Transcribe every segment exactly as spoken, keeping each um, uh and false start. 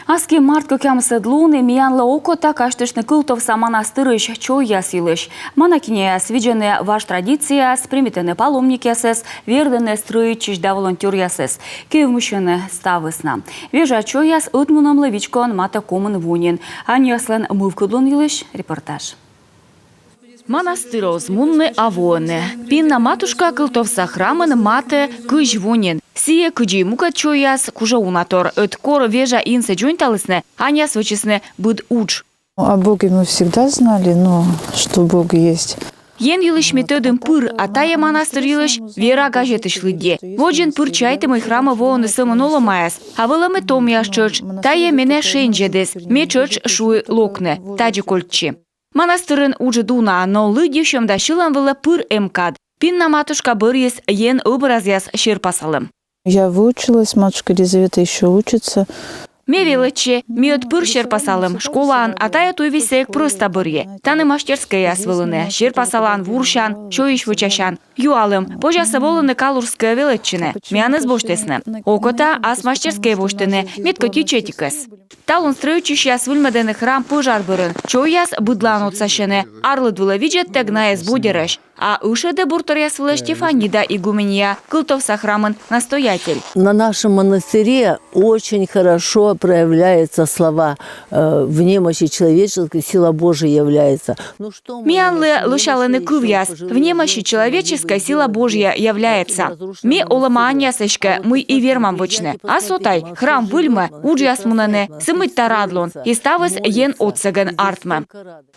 Аски март кӧкъямысӧд лунӧ миянлы окота казьтыштны Кылтовса манастырысь чойяс йылысь. Монахиняяс видзӧны важ традицияяс, примитӧны паломникъясӧс, вердӧны стрӧитчысь да волонтёръясӧс. Кевмысьӧны ставыс на. Вежа чойяс ӧтмунӧмлы вичкоӧны матӧ комын во нин. Аньяслӧн мывкыдлун йылысь репортаж. Манастырӧ оз мунны, а воӧны. Пинна матушка Кылтовса храмын матӧ кызь во нин. Сійӧ, кыдзи и мукӧд чойяс, кужӧ уна тор. Ӧд кор вежа инсӧ дзоньталісны, аньяс вӧчисны быд удж. О Боге мы всегда знали, но что Бог есть. Ен йылысь ми тӧдім пыр, а тайӧ манастыр йылысь вера газетысь лыдди. Водзын пыр чайті, мый храмӧ воӧны сӧмын олӧмаяс, а вӧлӧмӧ томъяс тшӧтш. Тайӧ менӧ шензьӧдіс, ме тшӧтш шуи локны, тадзи кольччи. Манастырын уджыд уна, но лыддьысьӧм да сьылӧм вылӧ пыр эм кад. Пинна матушка бӧрйис ен ӧбразъяс серпасалӧм. Я выучилась, матушка Елизавета ещё учится. Ме велӧдчи, ми ӧд пыр серпасалӧм школаын, а тайӧ туйвизьсӧ эг прӧста бӧрйы. Тані мастерскӧйяс вӧліны: серпасалан, вурсян, чойысь вӧчасян. Юалӧм, позяс-ӧ волыны Калужскӧйӧ велӧдчыны. Миянӧс босьтісны. Окота ас мастерскӧйӧ восьтыны, мед кӧть ичӧтикӧс. Талун стрӧитчысьяс выльмӧдӧны храм пӧжар бӧрын. Чойяс быдлаын отсасьӧны. Арлыд вылӧ видзӧдтӧг найӧс бодьӧрӧсь. А ышӧдӧ бурторъяс вылӧ Стефанида игуменья, Кылтовса храмын настоятель. На нашем монастыре очень хорошо проявляются слова, э, «В немощи человеческой сила Божия является». Ну, что мы... Миянлы лӧсялӧны кывъяс: «В немощи человеческой сила Божья является». Ми олӧма аньяс эськӧ, мый и вермам вӧчны. А со тай, храм выльмӧ, уджъяс мунӧны, сы мында радлун, и ставыс Ен отсӧгӧн артмӧ.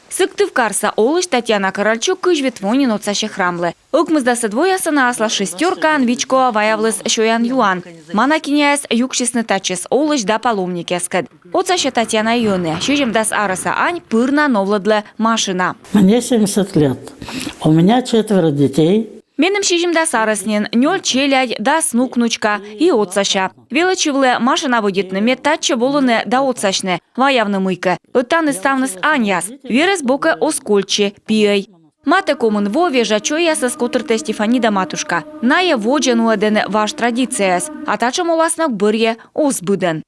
Сыктывкарса олысь Татьяна Корольчук кызь вит во нин отсасьӧ храмлы. Ӧкмысдасӧд воясӧ на аслас шестёркаӧн вичкоӧ ваявліс сёян-юан. Монахиняяс юксисны татчӧс олысь да паломникъяскӧд. Отсасьӧ Татьяна и ӧні. Сизимдас арӧса ань пыр на новлӧдлӧ машина. Мне семьдесят лет. У меня четверо детей. Меным сизимдас арӧс нин, нёль челядь, дас нук-нучка, и отсася. Велӧдчывлі машина вӧдитны, мед татчӧ волыны да отсасьны, ваявны мыйкӧ. Ӧд тані ставныс аньяс. Верӧс бокӧ оз кольччы, пиӧй. Матӧ комын во вежа чойясӧс котыртӧ Стефанида матушка. Найӧ водзӧ нуӧдӧны важ традицияяс, а татшӧм оласног бӧрйӧ оз быдӧн.